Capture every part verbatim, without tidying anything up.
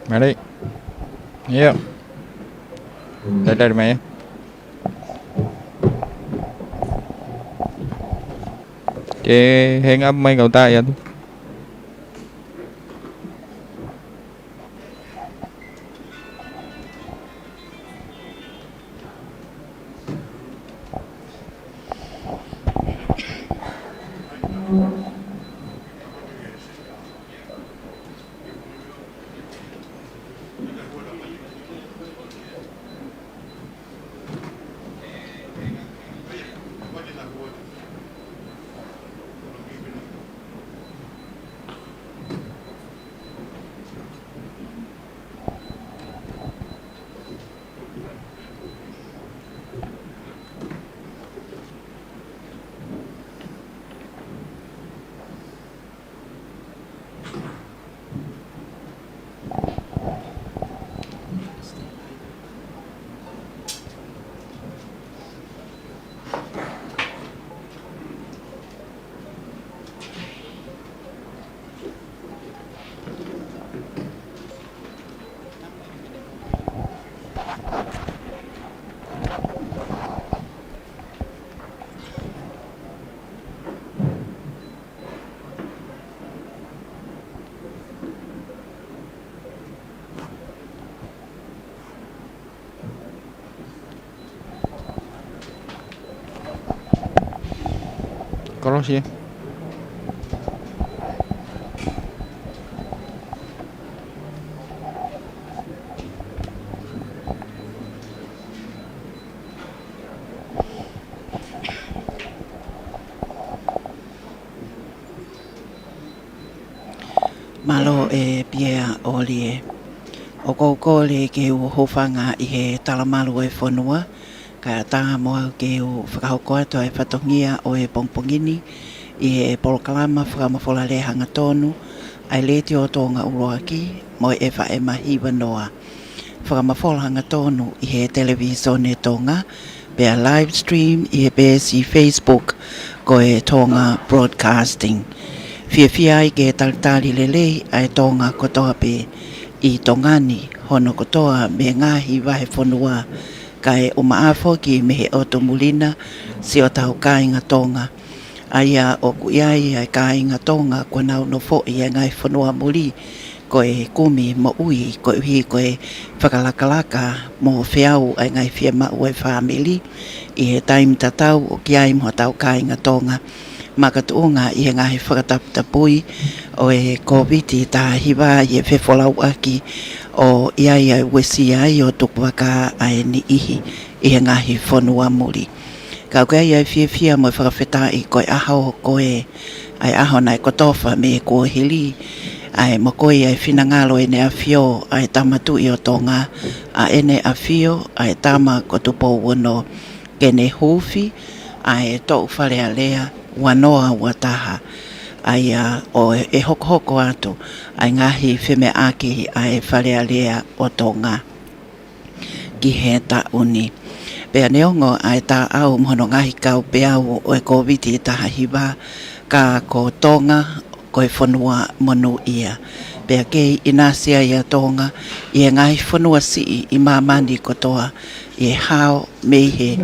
Mali. Ia. Talitali mai, ē. Ke hang up mai kau tā ia tu. Kolosi, ē. Mālō ē Piea ʻOlie. ʻOku ou kole ke u hūfanga ʻi he talamalu ʻo e fonua, kae ʻatā mo au ke u fakahoko atu ʻa e fatongia ʻo e pongipongi ni ʻi he polokalama fakamafola lea hangatonu ʻa e Letiō Tonga ʻUluaki mo e FM Hiva Noa. Fakamafola hangatonu ʻi he Televīsone Tonga, pea live stream ʻi he peesi Facebook ko e Tonga Broadcasting. Fiefia ai ke talitali lelei ʻa e Tonga kotoa pē ʻi Tonga ni, hono kotoa mei he ngaahi vahefonua, kae ʻumaʻā foki mei he ʻotu muli na, siʻotau kāinga Tonga. ʻA ia ʻoku ʻi ai ʻa e kāinga Tonga kuo nau nofoʻi ʻi he ngaahi fonua muli, ko e kumi moʻui, koeʻuhi ko e fakalakalaka mo feau ʻa e ngaahi fiemaʻu ʻa e fāmili ʻi he taimi tatau ʻoku ʻi ai mo hotau kāinga Tonga, makatuʻunga ʻi he ngaahi fakataputapui ʻo e Kōviti taha hiva ʻi he fefolauʻaki ʻoku ʻi ai ʻa e uesia ai ʻo tukuvakā ʻa e niʻihi ʻi he ngaahi fonua muli. Ka ʻoku ʻi ai ʻa e fiefia mo e fakafetaʻi ko e ʻaho ko ē, ʻa e ʻaho naʻe kotofa mei he kuohili, ʻa e mokoi ʻa e finangalo ʻEne ʻAfio ʻa e Tama Tuʻi ʻo Tonga, ʻa ʻEne ʻAfio ʻa e Tama ko Tupou Ono, ke ne huufi ʻa e Toʻu Fale Alea ua noa ua taha, ʻa ia ʻo e hokohoko atu ʻa e ngaahi femeʻaʻaki ʻa e Fale Alea ʻo Tonga ki he taʻu ni. Pea neongo ʻa e taʻau mo hono ngaahi kaupeau ʻo e Kōviti taha hiva, ka ko Tonga ko e fonua monūʻia. Pea kei ʻinasi ai ʻa Tonga ʻi he ngaahi fonua siʻi ʻi māmani kotoa ʻi he hao mei he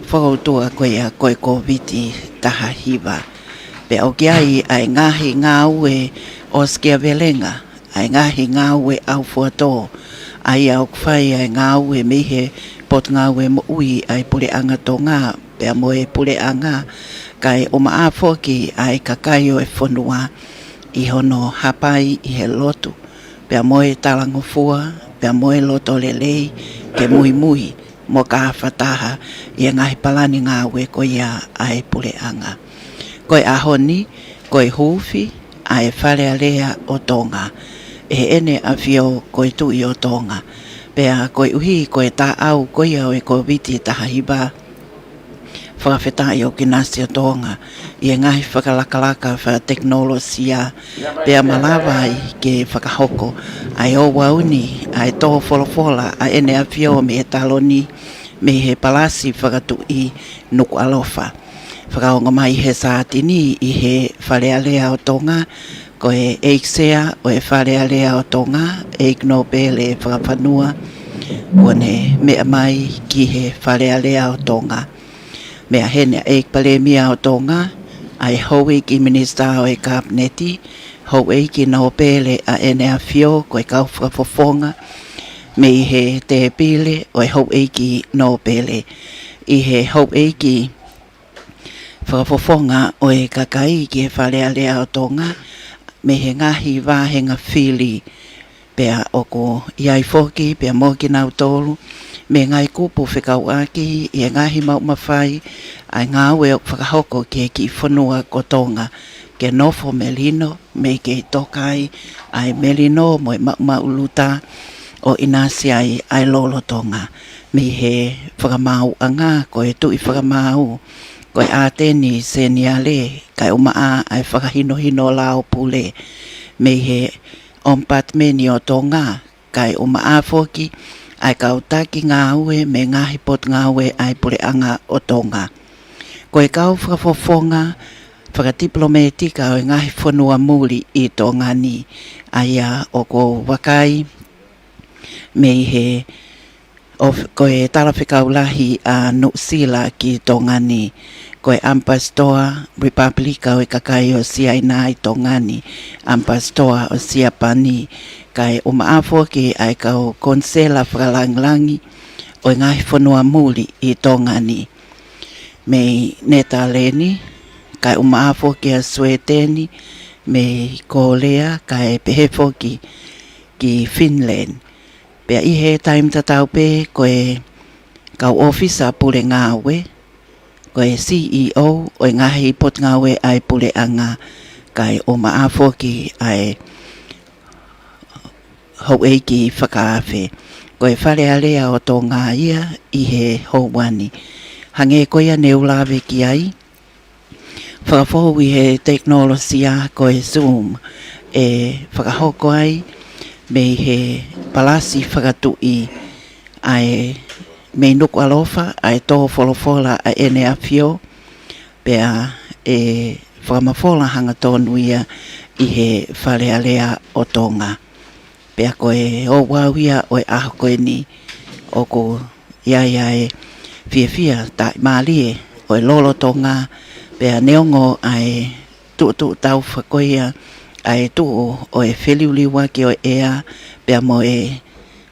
fokoutua ko ia ko e Kōviti taha hiva. Pea ʻoku ʻi ai ʻa e ngaahi ngāue ʻosikiavelenga, ʻa e ngaahi ngāue ʻaufuatō, ʻa ia ʻoku fai ʻa e ngāue mei he Potungāue Moʻui ʻa e Puleʻanga Tonga, pea mo e Puleʻanga, kae ʻumaʻā foki ʻa e kakai ʻo e fonua ʻi hono hapai ʻi he lotu, pea mo e talangofua, pea mo e loto lelei, ke muimui mo ka fakataha ʻi he ngaahi palani ngāue ko ia ʻa e Puleʻanga. Ko e ʻaho ni, ko e huufi ʻa e Fale Alea ʻo Tonga ʻe heʻene ʻAfio ko e Tuʻi ʻo Tonga. Pea koeʻuhi ko e taʻau ko ia ʻo e Kōviti taha hiva, fakafetaʻi ʻoku ʻinasi ʻa Tonga ʻi he ngaahi fakalakalaka fakatekinolosia, pea malava ai ke fakahoko ʻa e ouau ni ʻa e tō folofola ʻa ʻEne ʻAfio mei he taloni, mei he Palasi Fakatuʻi Nukuʻalofa. Fakaongo mai he Sātini ʻi he Fale Alea ʻo Tonga, Ko e ʻEiki Sea ʻo e Fale Alea ʻo Tonga, ʻEiki Nōpele Fakafanua, kuo ne meʻa mai ki he Fale Alea ʻo Tonga. Meʻa heni ʻa e ʻEiki Palēmia ʻo Tonga, ʻa e Houʻeiki Minisitā ʻo e Kapineti, Houʻeiki Nōpele ʻa ʻEne ʻAfio, ko e kau fakafofonga mei he tēpile ʻo e Houʻeiki Nōpele. ʻI he Houʻeiki Fakafofonga ʻo e kakai ki he Fale Alea ʻo Tonga, mei he ngaahi vāhenga fili, pea ʻoku ʻi ai foki, pea mo kinautolu mei he ngaahi kupu fekauʻaki ʻi he ngaahi maʻu mafai ʻa e ngāue ʻoku fakahoko ki he kiʻi fonua ko Tonga, ke nofo melino, mei kei toka ai ʻa e melino mo e maʻumaʻuluta ʻo ʻinasi ai ʻa e lolotonga. Mei he fakamaauʻanga, ko e Tuʻi Fakamaau, ko e ʻAteni Seniale, kae ʻumaʻā ʻa e Fakahinohino Lao Pule, mei he ʻOmipatimeni ʻo Tonga, kae ʻumaʻā foki ʻa e kau taki ngāue mei he ngaahi potungāue ʻa e Puleʻanga ʻo Tonga. Ko e kau fakafofonga fakatipilōmētika ʻo e ngaahi fonua muli ʻi Tonga ni, ʻa ia ʻoku ou vakai mei he ʻo, ko e Talafekau Lahi ʻa Nuʻusila ki Tonga ni, ko e ʻAmipasitoa Ripapilika ʻo e Kakai ʻo Siaina ʻi Tonga ni, ʻAmipasitoa ʻo Siapani, kae ʻumaʻā foki ʻa e kau konisela fakalāngilangi ʻo e ngaahi fonua muli ʻi Tonga ni, mei Netaleni, kae ʻumaʻā foki ʻa Sueteni, mei Kōlea, kae pehē foki ki Finland. Pea ʻi he taimi tatau pē, ko e kau ʻōfisa pule ngāue, ko e C E O ʻo e ngaahi potungāue ʻa e Puleʻanga, kae ʻumaʻā foki ʻa e houʻeiki fakaafe. Ko e Fale Alea ʻo Tonga ia ʻi he houa ni. Hangē ko ia ne u lave ki ai, fakafou ʻi he tekinolosia ko e Zoom, ʻe fakahoko ai mei he Palasi Fakatuʻi ʻa e mei Nukuʻalofa, ʻa e tō folofola ʻa ʻEne ʻAfio, pea ʻe fakamafola hangatonu ia ʻi he Fale Alea ʻo Tonga. Pea ko e ouau ia ʻo e ʻaho ko eni, ʻoku ʻi ai ʻa e fiefia taʻimālie ʻo e lolotonga, pea neongo ʻa e tuʻutuʻu taufa ko ia ʻa e tuʻu ʻo e feliuliuaki ʻo e ʻea, pea mo e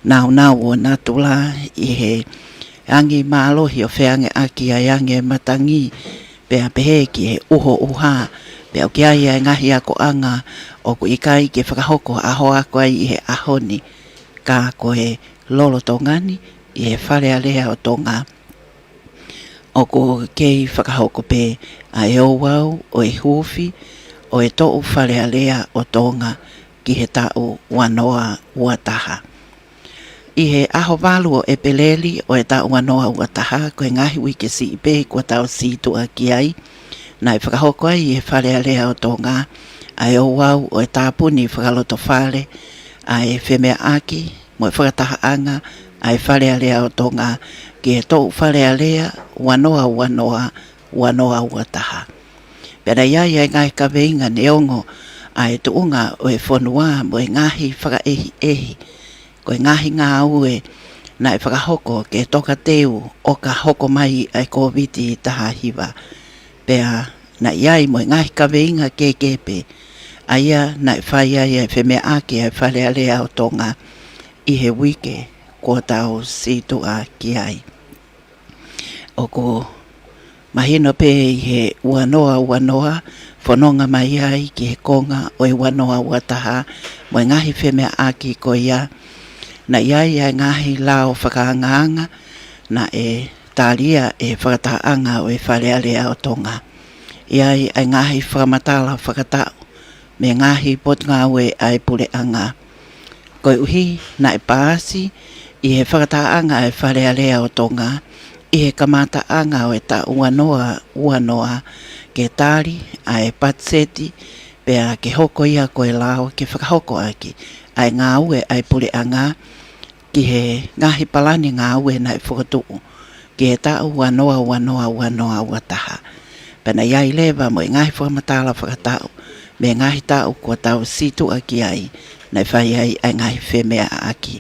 naunau ʻo natula ʻi he angi mālohi ʻo feangeʻaki ʻa e angi ʻo e matangi, pea pehē ki he uho ʻuha, pea ʻoku ʻi ai ʻa e ngaahi akoʻanga ʻoku ʻikai ke fakahoko ʻa hoʻo ako ai ʻi he ʻaho ni, ka ko e lolotonga ni ʻi he Fale Alea ʻo Tonga, ʻoku kei fakahoko pē ʻa e ouau ʻo e huufi ʻo e toʻu Fale Alea ʻo Tonga ki he taʻu ua noa ua taha. ʻI he ʻaho valu ʻo ʻEpeleli ʻo e taʻu ua noa ua taha, ko e ngaahi uike siʻi pē kuo tau sītuʻa ki ai, naʻe fakahoko ai ʻi he Fale Alea ʻo Tonga ʻa e ouau ʻo e tāpuni fakalotofale ʻa e femeʻaʻaki mo e fakatahaʻanga ʻa e Fale Alea ʻo Tonga ki he toʻu Fale Alea ua noa ua noa, ua noa ua taha. Pea naʻe ʻi ai ʻa e ngaahi kaveinga neongo ʻa e tuʻunga ʻo e fonua mo e ngaahi fakaʻehiʻehi, ko e ngaahi ngāue naʻe fakahoko ke tokateu ʻo ka hoko mai ʻa e Kōviti taha hiva. Pea naʻe ʻi ai mo e ngaahi kaveinga kehekehe pē, ʻa ia naʻe fai ai ʻa e femeʻaʻaki ʻa e Fale Alea ʻo Tonga ʻi he uike kuo tau sītuʻa ki ai. ʻOku mahino pē ʻi he ua noa ua noa, fononga mai ai ki he konga ʻo e ua noa ua taha, mo e ngaahi femeʻaʻaki ko ia, naʻe ʻi ai ʻa e ngaahi lao fakaangaanga naʻe tali ia ʻe he fakatahaʻanga ʻo e Fale Alea ʻo Tonga. ʻI ai ʻa e ngaahi fakamatala fakataʻu mei he ngaahi potungāue ʻa e Puleʻanga. Koeʻuhi naʻe paasi ʻi he fakatahaʻanga ʻa e Fale Alea ʻo Tonga ʻi he kamataʻanga ʻo e taʻu ua noa ua noa ke tali ʻa e patiseti, pea ke hoko ia ko e lao ke fakahoko ʻaki ʻa e ngāue ʻa e Puleʻanga ki he ngaahi palani ngāue naʻe fokotuʻu ki he taʻu ua noa ua noa ua noa ua taha. Pea naʻe ʻi ai leva mo e ngaahi fakamatala fakataʻu mei he ngaahi taʻu kuo tau situʻa ki ai, naʻe fai ai ʻa e ngaahi femeʻaʻaki.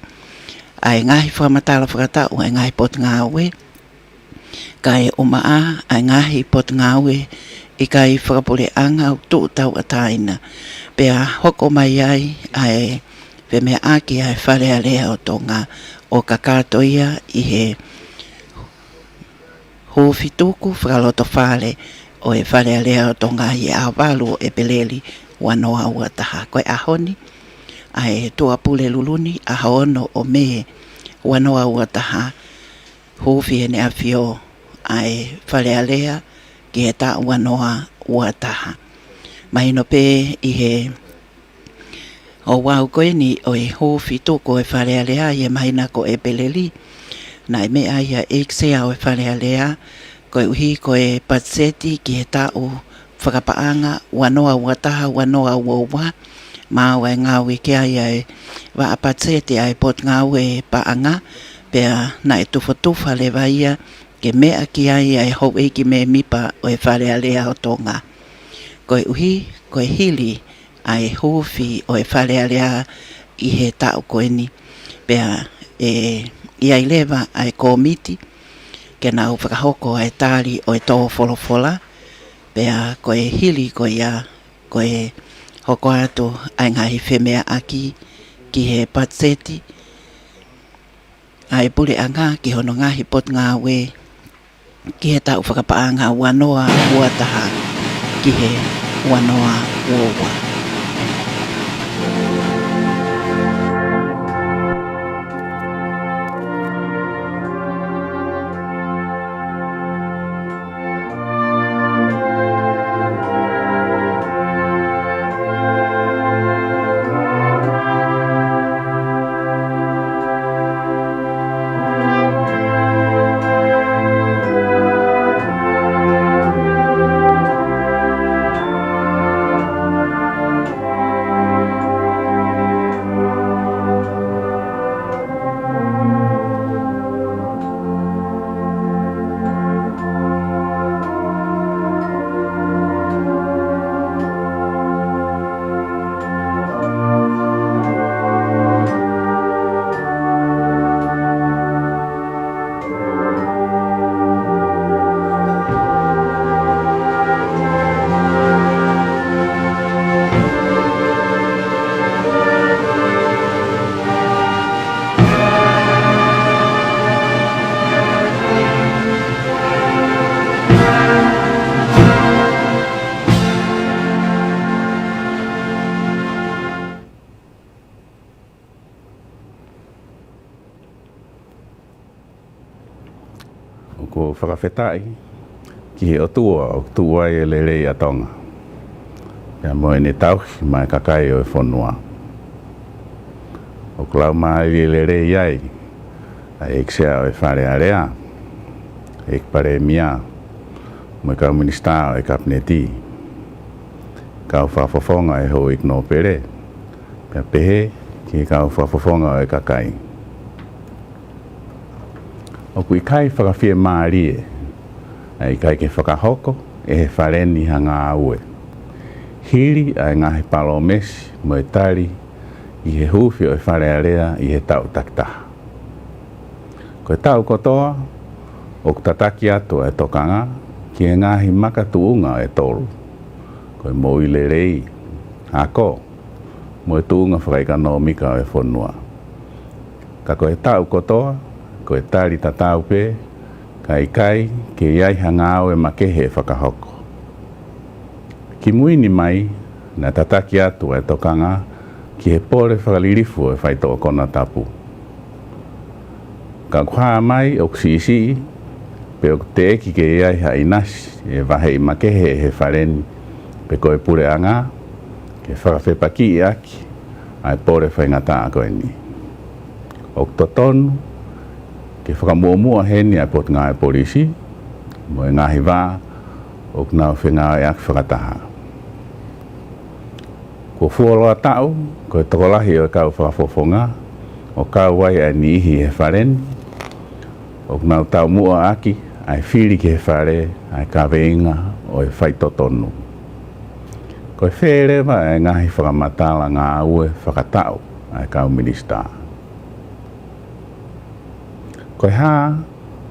ʻA e ngaahi fakamatala fakataʻu ʻa e ngaahi potungāue, kae ʻumaʻā ʻa e ngaahi potungāue ʻikai fakapuleʻanga ʻoku tuʻu tauʻatāina, pea hoko mai ai ʻa e femeʻaʻaki ʻa e Fale Alea ʻo Tonga ʻo kakato ia ʻi he huufi tuku fakalotofale ʻo e Fale Alea ʻo Tonga ʻi he ʻaho valu ʻo ʻEpeleli ua noa ua taha. Ko e ʻaho ni, ʻa e Tuʻapulelulu ni, ʻaho ono ʻo Mē ua noa ua taha, huufi ʻEne ʻAfio ʻa e Fale Alea ki he taʻu ua noa ua taha. Mahino pē ʻi he ouau ko eni ʻo e huufi tuku ʻo e Fale Alea ʻi he māhina ko ʻEpeleli, naʻe meʻa ai ʻa e ʻEiki Sea ʻo e Fale Alea, koeʻuhi ko e patiseti ki he taʻu fakapaʻanga ua noa ua taha ua noa ua ua, maʻu ʻa e ngāue ki ai ʻa e vaʻa patiseti ʻa e Potungāue Paʻanga, pea naʻe tufatufa leva ia ke meʻa ki ai ʻa e houʻeiki mēmipa ʻo e Fale Alea ʻo Tonga. Koeʻuhi ko e hili ʻa e huufi ʻo e Fale Alea ʻi he taʻu ko eni, pea ʻe ʻi ai leva ʻa e kōmiti ke nau fakahoko ʻa e tali ʻo e tō folofola, pea ko e hili ko ia, ko e hoko atu ʻa e ngaahi femeʻaʻaki ki he patiseti ʻa e puleʻanga ki hono ngaahi potungāue ki he taʻu fakapaʻanga ua noa ua taha ki he ua noa ua ua. ʻOku ou fakafetaʻi ki he ʻOtua ʻoku tuʻu ai e lelei ʻa Tonga, pea mo ʻene tauhi maʻa e kakai ʻo e fonua. ʻOku laumālie lelei ai ʻa e ʻEiki Sea ʻo e Fale Alea, ʻEiki Palēmia, mo e kau minisitā ʻo e Kapineti, kau fakafofonga ʻo e Houʻeiki Nōpele, pea pehē ki he kau fakafofonga ʻo e kakai. ʻOku ʻikai fakafiemālie ʻa e ʻikai ke fakahoko ʻe he Fale ni ha ngāue, hili ʻa e ngaahi palōmesi mo e tali ʻi he huufi ʻo e Fale Alea ʻi he taʻu takitaha. Ko e taʻu kotoa, ʻoku tataki atu ʻa e tokanga ki he ngaahi makatuʻunga ʻe tolu. Ko e moʻui lelei, ako, mo e tuʻunga fakaʻekonōmika ʻo e fonua. Ka ko e taʻu kotoa, ko e tali tatau pē, ka ʻikai ke ʻi ai ha ngāue makehe ʻe fakahoko. Kimui ni mai, naʻe tataki atu ʻa e tokanga ki he pole fakalilifu ʻo e faitoʻo konatapu. Ka ʻoku hā mai ʻoku siʻisiʻi, pe ʻoku teʻeki ke ʻi ai ha ʻinasi ʻe vaheʻi makehe ʻe he Fale ni, pe ko e puleʻanga, ke fakafepakiʻi ʻaki ʻa e pole faingataʻa ko eni. ʻOku totonu ke fakamuʻomuʻa heni ʻa e Potungāue Polisi mo e ngaahi vā ʻoku nau fengāueʻaki fakataha. Kuo fuoloa taʻu ko e tokolahi ʻo e kau fakafofonga, ʻo kau ai ʻa e niʻihi he Fale ni, ʻoku nau taumuʻa ʻaki ʻa e fili ki he Fale ʻa e kaveinga ʻo e faitotonu. Ko e fē leva e ngaahi fakamatala ngāue fakataʻu ʻa e kau minisitā? Ko e hā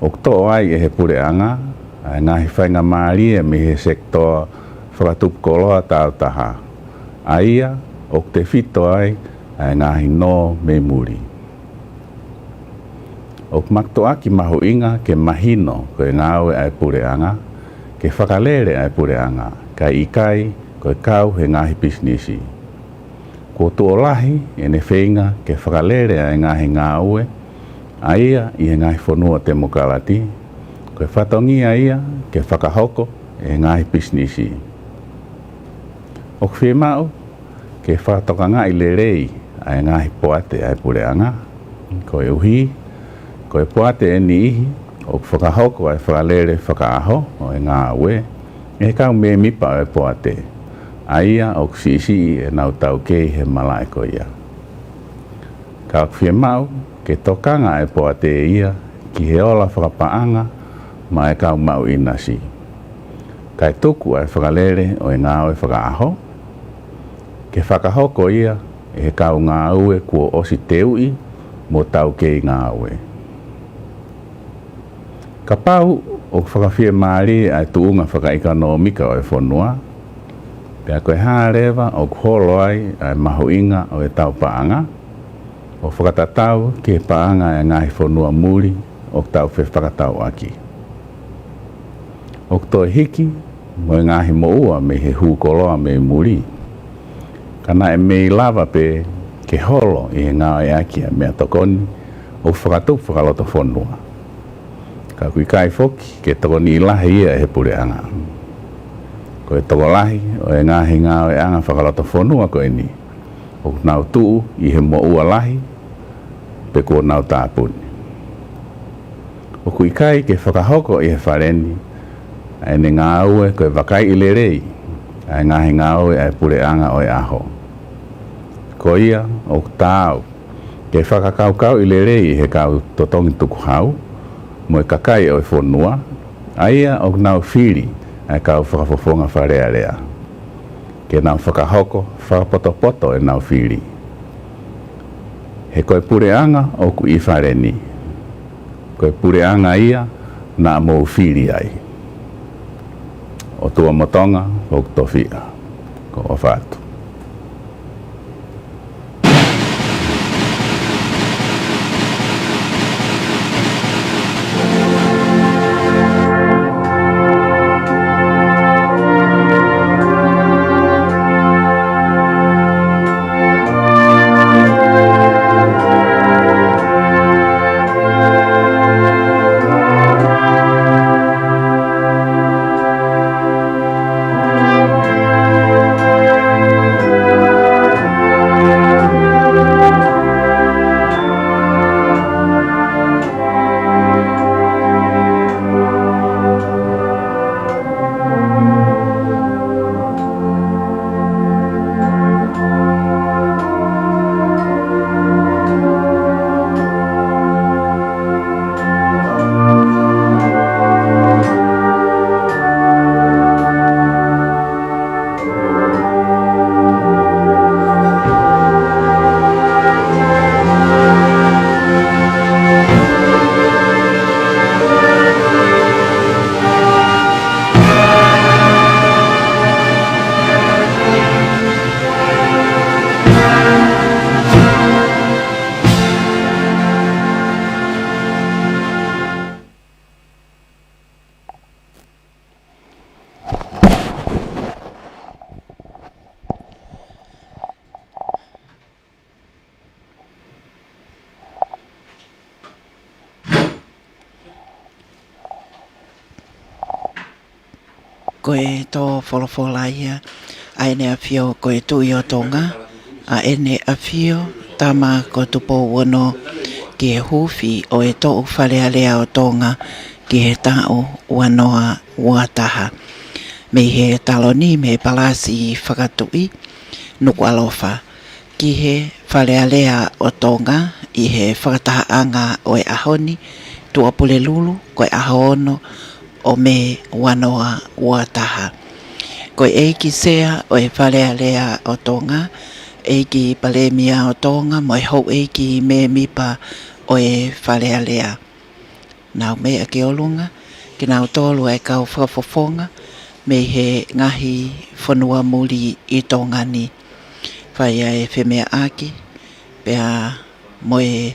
ʻoku toʻo ai ʻe he puleʻanga ʻa e ngaahi faingamālie mei he sekitoa fakatupu koloa tāutaha, ʻa ia ʻoku tefito ai ʻa e ngaahi nō mei muli? ʻOku mātuʻaki mahuʻinga ke mahino ko e ngāue ʻa e puleʻanga ke fakalele ʻa e puleʻanga, kae ʻikai ko e kau he ngaahi pisinisi. Kuo tuʻo lahi ʻene feinga ke fakalele ʻa e ngaahi ngāue, ʻa ia ʻi he ngaahi fonua temokalati, ko e fatongia ia ke fakahoko ʻe he ngaahi pisinisi. ʻOku fiemaʻu ke fakatokangaʻi lelei ʻa e ngaahi poate ʻa e puleʻanga, koeʻuhi ko e poate ʻe niʻihi ʻoku fakahoko ʻa e fakalele fakaʻaho ʻo e ngāue ʻe he kau mēmipa ʻo e poate, ʻa ia ʻoku siʻisiʻi ʻenau taukei he malaʻe ko ia. Ka ʻoku fiemaʻu ke tokanga ʻa e poate ia ki he ola fakapaʻanga maʻa e kau maʻu ʻinasi, kae tuku ʻa e fakalele ʻo e ngāue fakaʻaho ke fakahoko ia ʻe he kau ngāue kuo ʻosi teuʻi mo taukei ngāue. Kapau ʻoku fakafiemālie ʻa e tuʻunga fakaʻekonōmika ʻo e fonua, pea ko e hā leva ʻoku holo ai ʻa e mahuʻinga ʻo ʻetau paʻanga ʻo fakatatau ki he paʻanga ʻa e ngaahi fonua muli ʻoku tau fefakatauʻaki? ʻOku toe hiki mo e ngaahi moʻua mei he hū koloa mei muli, ka naʻe mei lava pē ke holo ʻi he ngāueʻaki ʻa e meʻatokoni ʻoku fakatupu fakalotofonua, ka ʻoku ʻikai foki ke tokoniʻi lahi ia ʻe he puleʻanga. Ko e tokolahi ʻo e ngaahi ngāueʻanga fakalotofonua ko eni ʻoku nau tuʻu ʻi he moʻua lahi pe kuo nau tāpuni. ʻOku ʻikai ke fakahoko ʻe he Fale ni ʻa ʻene ngāue ko e vakaiʻi lelei ʻa e ngaahi ngāue ʻa e puleʻanga ʻo e ʻaho. Ko ia ʻoku taau ke fakakaukauʻi lelei ʻe he kau totongi tukuhau mo e kakai ʻo e fonua, ʻa ia ʻoku nau fili ʻa e kau fakafofonga Fale Alea, ke nau fakahoko fakapotopoto ʻenau fili. He ko e puleʻanga ʻoku ʻi Fale ni, ko e puleʻanga ia naʻa mou fili ai. ʻOtua mo Tonga, ʻoku tofiʻa. Ko e ʻofa atu. Ko e tō folofola ia ʻa ʻEne ʻAfio ko e Tuʻi ʻo Tonga, ʻa ʻEne ʻAfio Tama ko Tupou Ono, ki he huufi ʻo e toʻu Fale Alea ʻo Tonga ki he taʻu ua noa ua taha. Mei he taloni mei he Palasi Fakatuʻi Nukuʻalofa ki he Fale Alea ʻo Tonga ʻi he fakatahaʻanga ʻo e ʻaho ni, Tuʻapulelulu, ko e ʻaho ono ʻo Mē ua noa ua taha. Ko e ʻEiki Sea ʻo e Fale Alea ʻo Tonga, ʻEiki Palēmia ʻo Tonga, mo e houʻeiki mēmipa ʻo e Fale Alea. Nau meʻa ki ʻolunga, kinautolu ʻa e kau fakafofonga mei he ngaahi fonua muli ʻi Tonga ni. Fai ʻa e femeʻaʻaki, pea mo e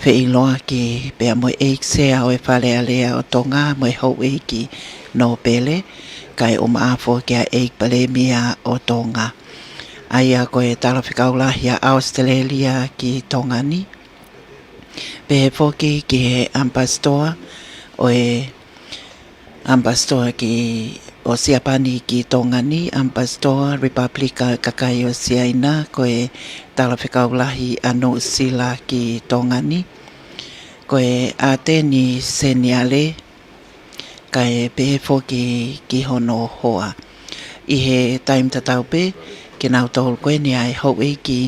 feʻiloaki, pea mo e ʻEiki Sea ʻo e Fale Alea ʻo Tonga, mo e houʻeiki nōpele, kae ʻumaʻā foki ʻa e ʻEiki Palēmia ʻo Tonga. ʻA ia ko e Talafekau Lahi ʻa ʻAositelēlia ki Tonga ni. Pehē foki ki he ʻamipasitoa ʻo e ʻamipasitoa ki ʻo Siapani ki Tonga ni, ʻamipasitoa Ripapulika Kakai ʻo Siaina, ko e Talafekau Lahi ʻa Nuʻusila ki Tonga ni, ko e ʻAteni Seniale, kae pehē foki ki hono hoa. ʻI he taimi tatau pē, kinautolu ko eni ʻa e houʻeiki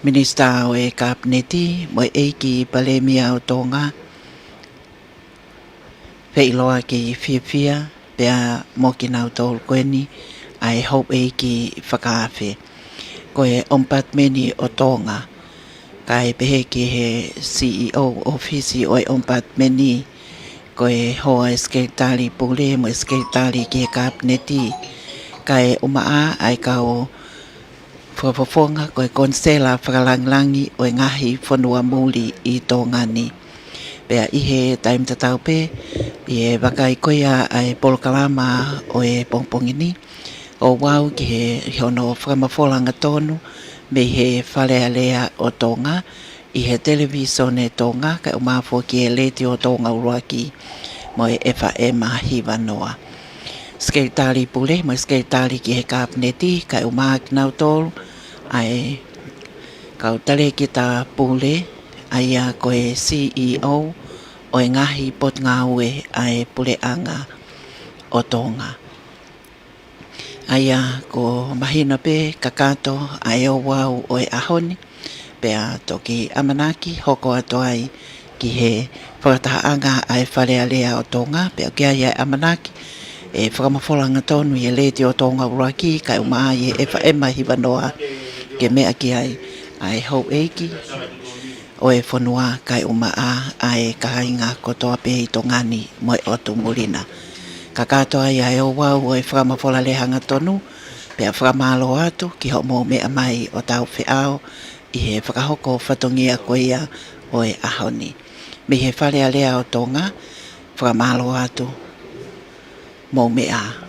Minisitā ʻo e Kapineti, mo e ʻEiki Palēmia ʻo Tonga, feʻiloaki fiefia, pea mo kinautolu ko eni ʻa e houʻeiki fakaafe. Ko e ʻOmipatimeni ʻo Tonga, kae pehē ki he CEO ʻOfisi ʻo e ʻOmipatimeni, ko e hoa ʻa e Sekelitali Pule mo e Sekelitali ki he Kapineti, kae ʻumaʻā ʻa e kau fakafofonga ko e Konisela Fakalāngilangi ʻo e ngaahi fonua muli ʻi Tonga ni. Pea ʻi he taimi tatau pē, ʻi he vakai ko ia ʻa e polokalama ʻo e pongipongi ni, ʻoku ou ʻi he hono fakamafola angatonu mei he Fale Alea ʻo Tonga, ʻi he Televīsone Tonga, kae ʻumaʻā foki e Letiō Tonga ʻUluaki mo e FM hiva noa. Sekelitali Pule mo e Sekelitali ki he Kapineti, kae ʻumaʻā kinautolu ʻa e kau talēkita pule, ʻa ia ko e CEO ʻo e ngaahi potungāue ʻa e Puleʻanga ʻo Tonga. ʻA ia ko e mahino pē kakato ʻa e ouau ʻo e ʻaho ni, pea toki ʻamanaki hoko atu ai ki he fakatahaʻanga ʻa e Fale Alea ʻo Tonga, pea ʻoku ʻi ai ʻa e ʻamanaki ʻe fakamafola angatonu ʻi he Letiō Tonga ʻUluaki, kae ʻumaʻā ʻi he FM hiva noa ke meʻa ki ai ʻa e houʻeiki ʻo e fonua kae ʻumaʻā ʻa e kāinga kotoa pē ʻi Tonga ni mo e ʻotu muli na. Kakato ai ʻa e ouau ʻo e fakamafola lea hangatonu, pea fakamālō atu ki hoʻomou meʻa mai ʻo tau feʻao ʻi he fakahoko fatongia ko ia ʻo e ʻaho ni. Mei he Fale Alea ʻo Tonga, fakamālō atu, mou meʻa ā.